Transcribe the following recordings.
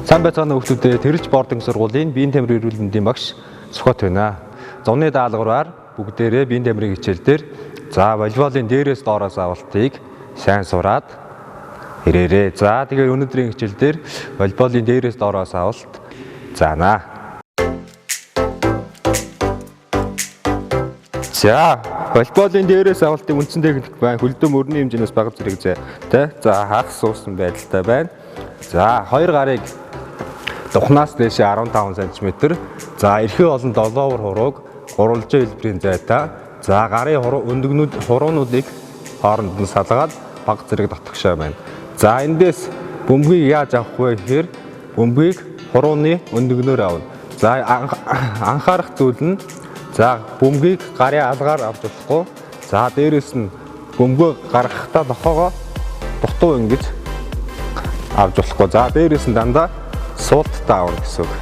Сайн байцгаана уу хүмүүстээ. Тэрэлж бординг сургуулийн биеийн тамирын эрүүл мэндийн багш Сүхбат байна. Зуны даалгавраар бүгдээрээ биеийн тамирын хичээл дээр за волейболын дээрээс доороос авалтыг сайн сураад ирээрээ. За тэгэхээр өнөөдрийн хичээл дээр волейболын дээрээс доороос авалт заана. За волейболын дээрээс авалтын үндсэн техник байна. Хөлдөө мөрний хэмжээнээс бага зэрэг зайтай. За хагас суусан байдалтай байна. За хоёр гарыг духнаас дээшээ 15 см. За эрхээ болон долоовор хурууг гурвалжин хэлбэрийн зайтай. За гарын хуруу өндөгнүүд хуруунуудыг хооронд нь салгаад бага зэрэг дотгошоо байна. За эндээс бөмбөгийг яаж авах вэ гэхээр бөмбөгийг хурууны өндөгнөөр авна. За анхаарах зүйл нь за бөмбөгийг гарын алгаар авч болохгүй. За дээрэс нь бөмбөгөө гаргахдаа нохоогоо дутуу ингэж авч болохгүй. За дээрээс нь дандаа суулттай авна гэсэн үг.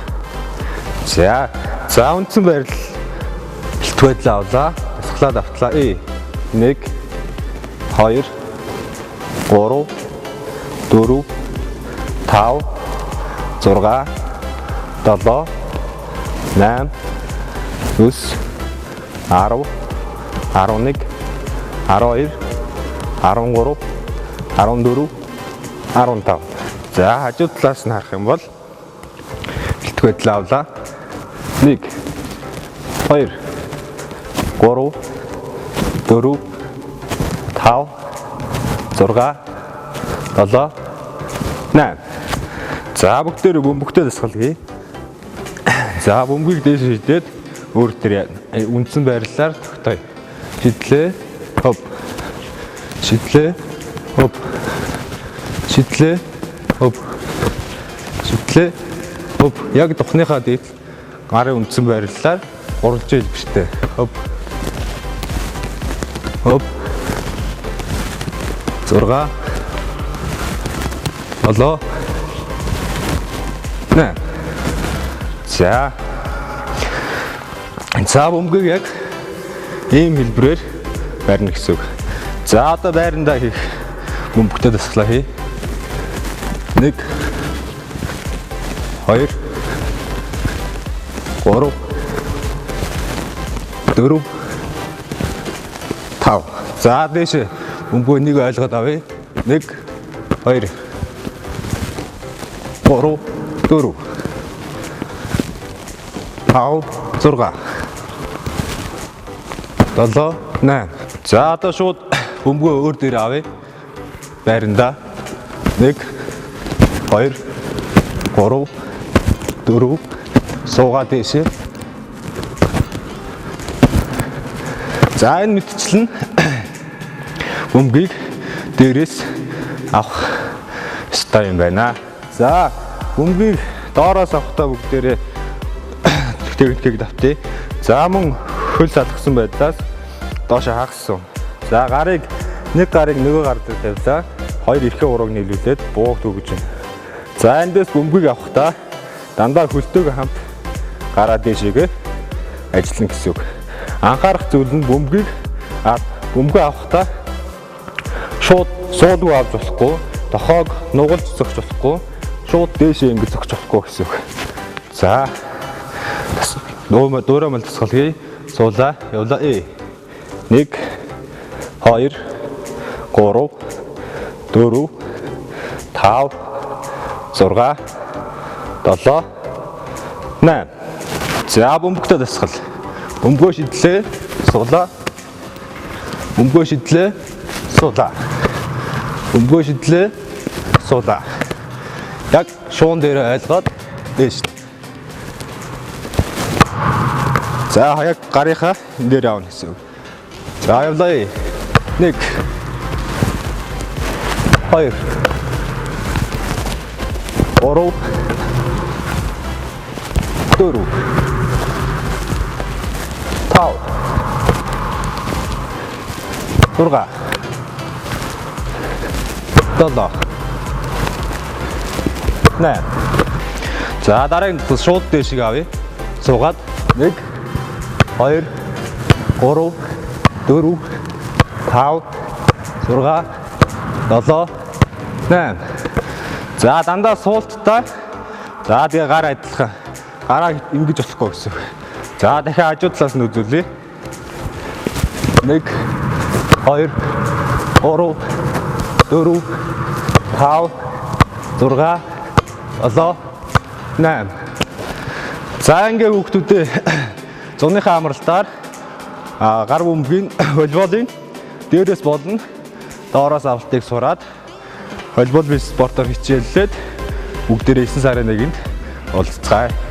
За за үндсэн байрлал бэлтгэл байдлаа авлаа. Тасгалаад автлаа. 1 2 3 4 5 6 7 8 9 10 11 12 13 14 15. За хажуу талаас нь харах юм бол бэлтгэл байдлаа авлаа. 1 2 3 4 5 6 7 8. За бүгдээр бөмбөгтэй дасгал хий. За бөмбөгийг дээш шидээд өөр тэр үндсэн байрлалаар тогтоё. Шидлээ. Хоп. Шидлээ. Хоп. Шидлээ. Хоп. Шидлээ. Хоп. Яг духныхаа дээд гарын үндсэн байрлалаар гурвалжин хэлбэртэй. Хоп. Хоп. 6 7 8. За. За бөмбөгийг яг ийм хэлбэрээр барина гэсэн үг. За одоо байрандаа хийх бөмбөгтэй дасгалаа хий. 1 2 3 4 5. За дээш бөмбөгөө нэг ойлгоод авъя. 1 2 3 4 5 6 7 8. За одоо шууд бөмбөгөө өөр дээр авъя. Байрандаа 1 2 3 4 суугаа дээшээ. За энэ мэтчлэн бөмбөгийг дээрээс авах ёстой юм байна. За бөмбөгийг доороос авахдаа бүгдээрээ техникийг давтъя. За мөн хөл салгасан байдлаас доош хагассан. За гарыг нэг гарыг нөгөө гар дээр тавилаа. Хоёр эрхээ урууг нийлүүлээд бууг түгэж байна. За эндээс бөмбөгийг авахдаа дандаа хөлтөөгөө хамт гараа дээшээгээ ажиллана гэсэн үг. Анхаарах зүйл нь бөмбөгийг бөмбөгөө авахдаа шууд суулгүй авч болохгүй, тохоог нугалж зогч болохгүй, шууд дээшээ ингэж зогч болохгүй гэсэн үг. За дүүрээ мал тасгал хий. Суулаа, явлаа. 1 2 3 4 5 6 7 8. За бөмбөгтэй дасгал. Бөмбөгөө шидлээ, суулаа. Бөмбөгөө шидлээ, суулаа. Бөмбөгөө шидлээ, суулаа. Яг шуун дээр ойлгоод дээш. За яг гарынхаа энэ дээр явна гэсэн үг. За явлаа. 1 2 3 4 5 6 7 8. За дараагийн шууд дээшийг авъя. Суугаад 1 2 3 4 5 6 7 8. За дандаа суулттай За, тэгээ гар адилхан. Гараа ингэж болохгүй гэсэн. За, дахиад хажуу талаас нь үзүүлье. 1 2 3 4 5 6 7 8. За, ингээ хүүхдүүдээ зуныхаа амралтаар гар бөмбөгийн волейболын дээрээс болон доороос авалтыг сураад, волейбол биш спортоор хичээллээд бүгдээрээ 9 сарын 1-нд уулзацгаая.